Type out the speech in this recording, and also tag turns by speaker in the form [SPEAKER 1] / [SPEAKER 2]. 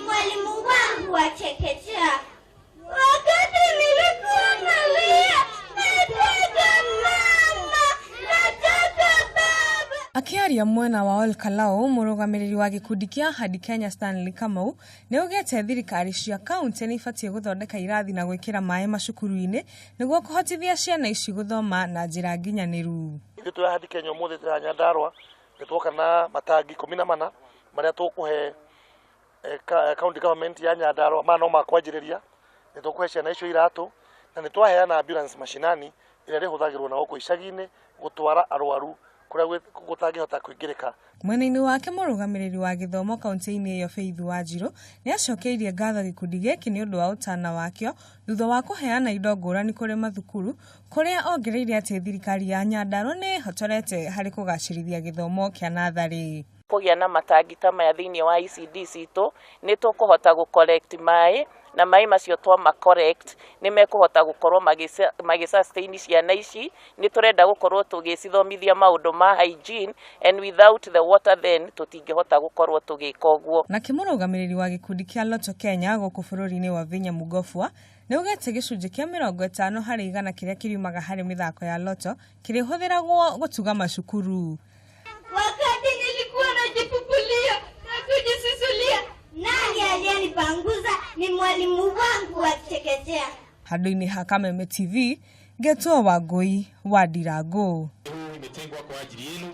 [SPEAKER 1] Mwalimu wangu wa chekechea. Wakati nilikuwa nalia, "Nataka mama, nataka baba."
[SPEAKER 2] Akĩaria mwena wa Ol Kalou, mũrũgamĩrĩri wa gĩkundi kĩa Hadi Kenya Stanley Kamau nĩ augĩte thirikari cia kaunti nĩ ibatiĩ gũthondeka irathi na gwĩkĩra maĩ macukuru-inĩ nĩguo kũhotithia ciana ici gũthoma na njĩra nginyanĩru.
[SPEAKER 3] Ithuĩ twĩ Hadi Kenya ũmũthĩ twĩ Nyandarua nĩ twoka na matangi 14 marĩa tũkũhe county government ya Nyandarua. Maya no ma kwanjĩrĩria. Nĩ tũkũhe ciana icio iratũ na nĩ twaheana ambulance mashinani ĩrĩa ĩrĩhũthagĩrwo na gũkũ icagi-inĩ gũtwara arwaru kũrĩa gũtangĩhota kũingĩrĩka.
[SPEAKER 2] Mwena-inĩ wake, mũrũgamĩrĩri wa gĩthomo kaunti-inĩ ĩyo Faith Wanjiru nĩ acokeirie ngatho gĩkundi gĩkĩ nĩ ũndũ wa ũtana wakĩo thutha wa kũheana indo ngũrani kũrĩ mathukuru, kũrĩa ongereire atĩ thirikari ya Nyandarua nĩ ĩhotorete harĩ kũgacĩrithia gĩthomo kĩa natharĩ.
[SPEAKER 4] Kũgĩa na matangi ta maya thĩinĩ wa ECD citũ, nĩ tũkũhota gũ collect maĩ, na maĩ macio twama collect nĩ mekũhota gũkorwo magĩ sustain ciana ici. Nĩ tũrenda gũkorwo tũgĩcithomithia maũndũ ma hygiene, and without the water then tũtingĩhota gũkorwo tũgĩka ũguo.
[SPEAKER 2] Nake mũrũgamĩrĩri wa gĩkundi kĩa Lotto Kenya gũkũ bũrũri-inĩ wa Vinya Mugofwa nĩ augĩte gĩcunjĩ kĩa 50% kĩrĩa kĩriumaga harĩ mĩthako ya Lotto kĩrĩhũthĩragwo gũtuga macukuru.
[SPEAKER 1] Wakati nilikuwa najipupulia na kujisusulia, nani aliyenipanguza? Ni mwalimu wangu wa chekechea.
[SPEAKER 2] Handũ-inĩ ha Kameme TV, ngetwo Wangũi wa Ndirango.
[SPEAKER 5] Huu imetengwa kwa ajili yenu.